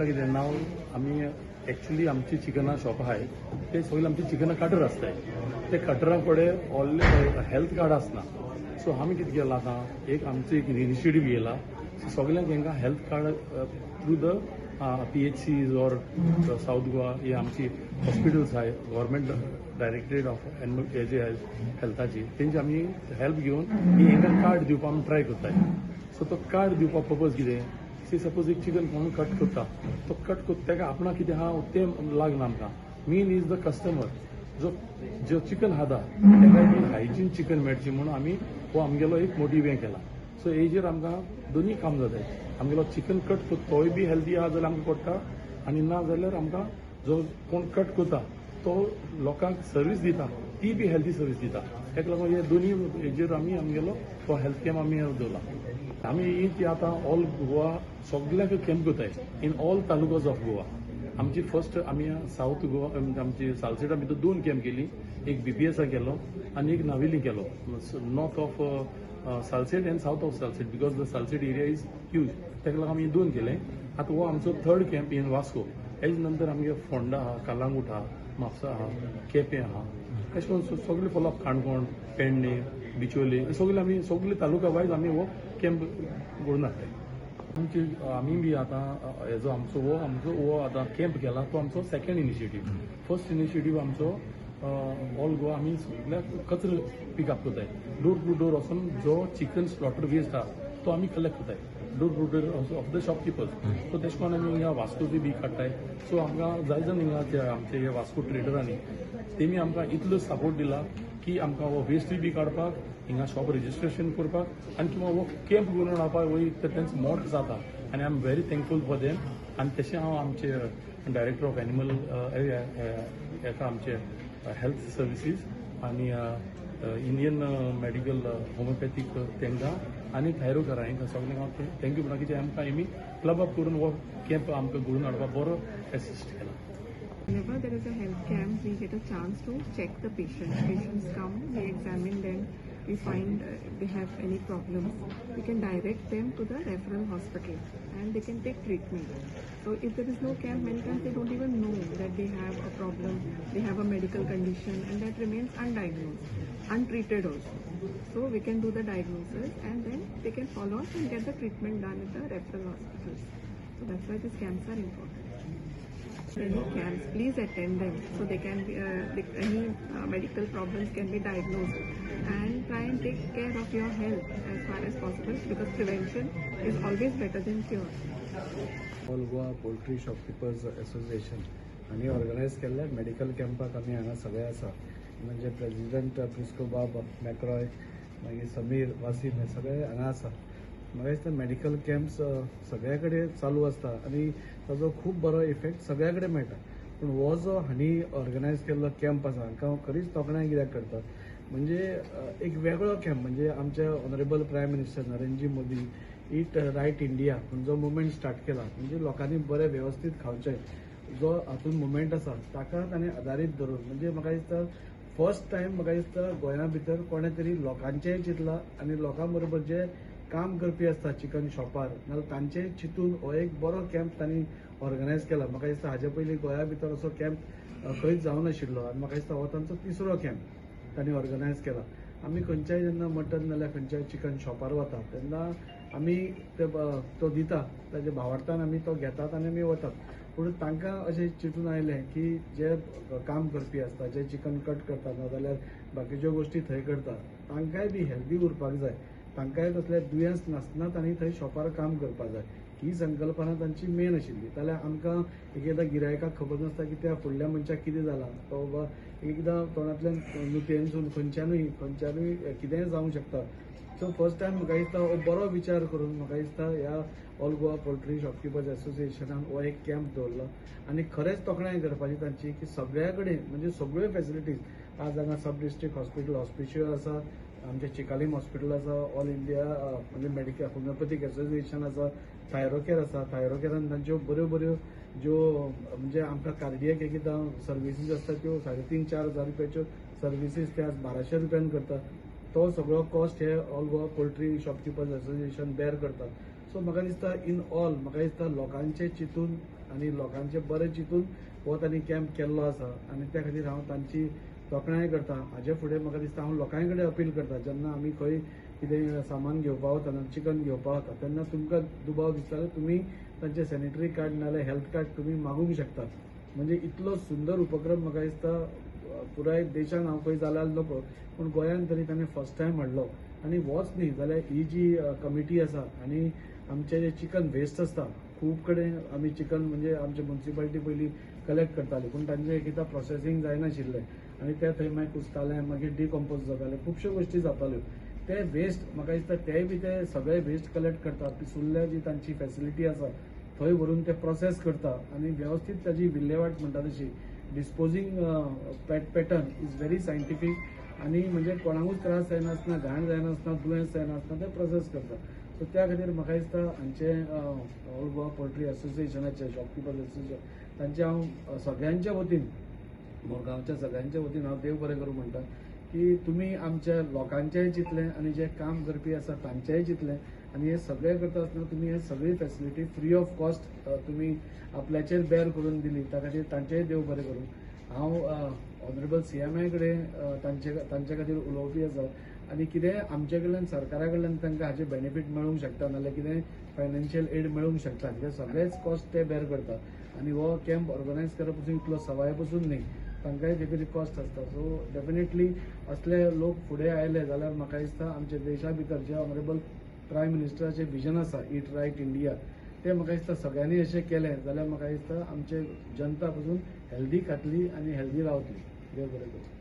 म्हणल्यार कितें नाव आमी एक्चुली आमची चिकना शॉप आहाय ते सगळे आमची चिकना कटर आसताय, ते कटरा कडेन ऑल हेल्थ कार्ड आसना. सो आमी कितें केलां आतां एक आमचो एक इनिशिएटीव घेयला, सगल्यांक हांकां health card through the PHCs or South Goa ही आमची हॉस्पिटल्स आहाय, गव्हर्मेंट डायरेक्टरेट ऑफ एनिमल हे जे हेल्थाची, तेंची आमी हेल्प घेवन ही हांकां कार्ड दिवपाक आमी ट्राय करताय. सो तो कार्ड दिवपा पर्पज कितें, सी सपोज एक चिकन कोण कट करता, तो कट करता ताका आपणाक कितें आहा तें लागना आमकां. मेन is the customer जो जो चिकन खाता ताका बी हायजीन चिकन मेळचें म्हणून आमी हो आमगेलो एक मोटीव हें केला. सो हेजेर आमकां दोनूय काम जाताय, आमगेलो चिकन कट करता तोय बी हेल्दी आहा जाल्यार आमकां पडटा, आनी ना जाल्यार आमकां जो कोण कट करता तो लोकांक सर्वीस दिता ती बी हेल्दी सर्वीस दिता. ताका लागून हे दोनूय हेजेर आमी आमगेलो हो हेल्थ कॅम्प आमी दवरला. आमी ही ती आतां ऑल गोवा सगळ्याक कॅम्प करताय in all talukas of Goa. आमची फर्स्ट आमी सावथ गोवा आमची सालसेटा भितर दोन कॅम्प केली, एक बीबीएसा केलो आनी एक नावेली केलो, north of Salcete and south of Salcete, because the Salcete area is huge. ताका लागून आमी दोन केले. आतां हो आमचो third camp in Vasco. Has नंतर आमगे फोंडा आहा, कलांगूट आहा, म्हापसा आहा, केपें आहा, अशें करून सगळे फॉलोअप काणकोण, पेडणे, बिचोले, सगळे आमी सगळे तालुका वायज आमी हो कॅम्प घडोवन हाडटाय. आमची आमी बी आतां हेजो आमचो हो आतां कॅम्प केला तो आमचो सेकंड इनिशिएटीव. फर्स्ट इनिशिएटीव आमचो ऑल गोवा आमी सगळ्याक कचरो पिकअप करताय, डोर टू डोर वचून जो चिकन स्लॉटर वेस्ट आहा तो आमी कलेक्ट करताय door to door of the shopkeepers. So तेश कोन आमी हिंगा वास्कोची बी काडटाय. सो आमकां जाय जाण हिंगा ते आमचे हे वास्को ट्रेडरांनी तेमी आमकां इतलो सपोर्ट दिला की आमकां हो वेस्टूय बी काडपाक, हिंगा शॉप रजिस्ट्रेशन करपाक आनी किंवा हो कॅम्प घडोवन हाडपाक वय तेंचो मोट जाता आनी I am very thankful for them. आनी तशें हांव आमचे डायरेक्टर ऑफ एनिमल हेका आमचे हेल्थ सर्विसीस आनी इंडियन मेडिकल होमिओपॅथीक तेंकां आनी थायरोकेअरा हांकां सगल्यांक हांव thank you म्हणटा की आमकां हेमी क्लब अप करून हो कॅम्प आमकां घडोवन हाडपाक बरो एसिस्ट केला. Whenever there is a health camp, we get a chance to check the patients. Patients come, we examine them, we find they have any problems, we can direct them to the referral hospital and they can take treatment. So if there is no camp, many times they don't even know that they have a problem, they have a medical condition, and that remains undiagnosed, untreated also. So we can do the diagnosis and then they can follow up and get the treatment done at the referral hospitals. So that's why these camps are important. Any camps, please attend them so they can be, any medical problems can be diagnosed, and try and take care of your health as far as possible, because prevention is always better than cure. All Goa poultry shopkeepers association हांणी organise केल्ल्या medical कॅम्पाक आमी हांगा सगळे आसा. म्हणजे president प्रिस्को बाब मॅक्रॉय, मागीर समीर वासीम, हे सगळे हांगा आसा. म्हाका दिसता मेडिकल कॅम्प्स सगळ्या कडेन चालू आसता आनी ताजो खूब बरो इफेक्ट सगळ्या कडेन मेळटा. पूण हो जो हांणी ऑर्गनायज केल्लो कॅम्प आसा, हांकां हांव खरीच तोखणाय कित्याक करता म्हणजे एक वेगळो कॅम्प म्हणजे आमचे honourable prime minister Narendraji Modi eat right India म्हूण जो मुवमेंट स्टार्ट केला, म्हणजे लोकांनी बरें वेवस्थीत खावचें जो हातूंत मुवमेंट आसा ताका ताणें आदारीत धरून, म्हणजे म्हाका दिसता फर्स्ट टायम म्हाका दिसता गोंया भितर कोणें तरी लोकांचेंय चिंतलां आनी लोकां बरोबर जे काम करपी आसता चिकन शॉपार नाजाल्यार तांचें चिंतून हो एक बरो कॅम्प तांणी ऑर्गनायज केला. म्हाका दिसता हाजे पयलीं गोंया भितर असो कॅम्प खंयच जावनाशिल्लो आनी म्हाका दिसता हो तांचो तिसरो कॅम्प तांणी ऑर्गनायज केला. आमी खंयच्याय जेन्ना मटन नाजाल्यार खंयच्याय चिकन शॉपार वता तेन्ना आमी ते तो दिता ताजे भावार्थान आमी तो घेतात आनी आमी वतात. पूण तांकां अशें चिंतून आयलें की जे काम करपी आसता, जे चिकन कट करतात नाजाल्यार बाकीच्यो गोश्टी थंय करता, तांकांय बी हेल्दी उरपाक जाय, तांकांय कसलें दुयेंस नासतना तांणी थंय शॉपार काम करपाक जाय, ही संकल्पना तांची मेन आशिल्ली. जाल्यार आमकां एक एकदां गिरायकाक खबर नासता की त्या फुडल्या मनशाक कितें जालां, तो बाबा एक एकदां तोंडांतल्यान नुतयेनसून खंयच्यानूय खंयच्यानूय कितेंय जावंक शकता. सो फर्स्ट टायम म्हाका दिसता हो बरो विचार करून म्हाका दिसता ह्या ऑल गोवा पोल्ट्री शॉपकिपर्स एसोसिएशनान हो एक कॅम्प दवरलो आनी खरेंच तोखणाय करपाची तांची की सगळ्या कडेन म्हणजे सगळ्यो फेसिलिटीज आज हांगा सब डिस्ट्रिक्ट हॉस्पिटल हॉस्पिशियो आसा, आमचें चिकालीम हॉस्पिटल आसा, ऑल इंडिया म्हणजे मेडिकल होमिओपॅथीक एसोसिएशन आसा, थायरोकेअर आसा. थायरोकेअरान तांच्यो बऱ्यो बऱ्यो ज्यो म्हणजे आमकां कार्डियक एक एकदां सर्विसीस आसता त्यो 3,500-4 हजार रुपयाच्यो सर्विसीस ते आज 1200 रुपयान करता. तो सगळो कॉस्ट हे all Goa poultry shopkeepers association bear करता. सो म्हाका दिसता इन ऑल म्हाका दिसता लोकांचें चिंतून आनी लोकांचें बरें चिंतून हो तांणी कॅम्प केल्लो आसा आनी त्या खातीर हांव तांची तोखणाय करता. हाजे फुडें म्हाका दिसता हांव लोकां कडेन अपील करता, जेन्ना आमी खंय कितें सामान घेवपा वता, चिकन घेवपा वता तेन्ना तुमकां दुबाव दिसता जाल्यार तुमी तांचे सॅनिटरी कार्ड नाजाल्यार हेल्थ कार्ड तुमी मागूंक शकतात. म्हणजे इतलो सुंदर उपक्रम म्हाका दिसता पुराय देशान हांव खंय जाल्यार नको, पूण गोंयान तरी ताणें फर्स्ट टायम हाडलो. आनी होच न्ही जाल्यार ही जी कमिटी आसा आनी आमचे जे चिकन वेस्ट आसता, खूब कडेन आमी चिकन म्हणजे आमचे मुन्सिपालिटी पयलीं कलेक्ट करताली, पूण तांचें एक एकदां प्रोसेसींग जायनाशिल्लें आनी ते थंय मागीर कुसताले, मागीर डिकम्पोज जाताले, खुबश्यो गोश्टी जाताल्यो. ते वेस्ट म्हाका दिसता तेय बी ते सगळे वेस्ट कलेक्ट करता, पिसुल्ल्या जी तांची फॅसिलिटी आसा थंय व्हरून ते प्रोसेस करता आनी वेवस्थीत ताजी विल्हेवाट म्हणटा तशी disposing pattern is very scientific आनी म्हणजे कोणाकूच त्रास जायनासतना, घाण जायनासतना, दुयेंस जायनासतना ते प्रोसेस करता. सो त्या खातीर म्हाका दिसता हांचे ऑल गोवा पोल्ट्री असोसिएशनाचे, शॉपकिपर्स असोसिएशन तांचे हांव सगळ्यांच्या वतीन, मुरगांवच्या सगळ्यांच्या वतीन हांव देव बरें करूं म्हणटा की तुमी आमच्या लोकांचेंय चिंतलें आनी जे काम करपी आसा तांचेंय चिंतलें आनी हे सगळें करता आसतना तुमी हे सगळी फॅसिलिटी फ्री ऑफ कॉस्ट तुमी आपल्याचेर बेर करून दिली, त्या खातीर तांचेंय देव बरें करूं. हांव ऑनरेबल CMI कडेन तांचे खातीर उलोवपी आसा आनी कितेंय आमचे कडल्यान, सरकारा कडल्यान तांकां हाचे बेनिफीट मेळूंक शकता नाजाल्यार कितेंय फायनान्शियल एड मेळूंक शकता, कित्याक सगळेच कॉस्ट ते बेर करता आनी हो कॅम्प ऑर्गनायज करप पसून इतलो सवाय पसून न्ही, तांकांय खंय तरी कॉस्ट आसता. सो डेफिनेटली असले लोक फुडें आयले जाल्यार म्हाका दिसता आमच्या देशा भितर जे ऑनरेबल प्रायम मिनिस्टराचें विजन आसा ईट रायट इंडिया, तें म्हाका दिसता सगळ्यांनी अशें केलें जाल्यार म्हाका दिसता आमचे जनता पसून हेल्दी खातली आनी हेल्दी रावतली. देव बरें करूं.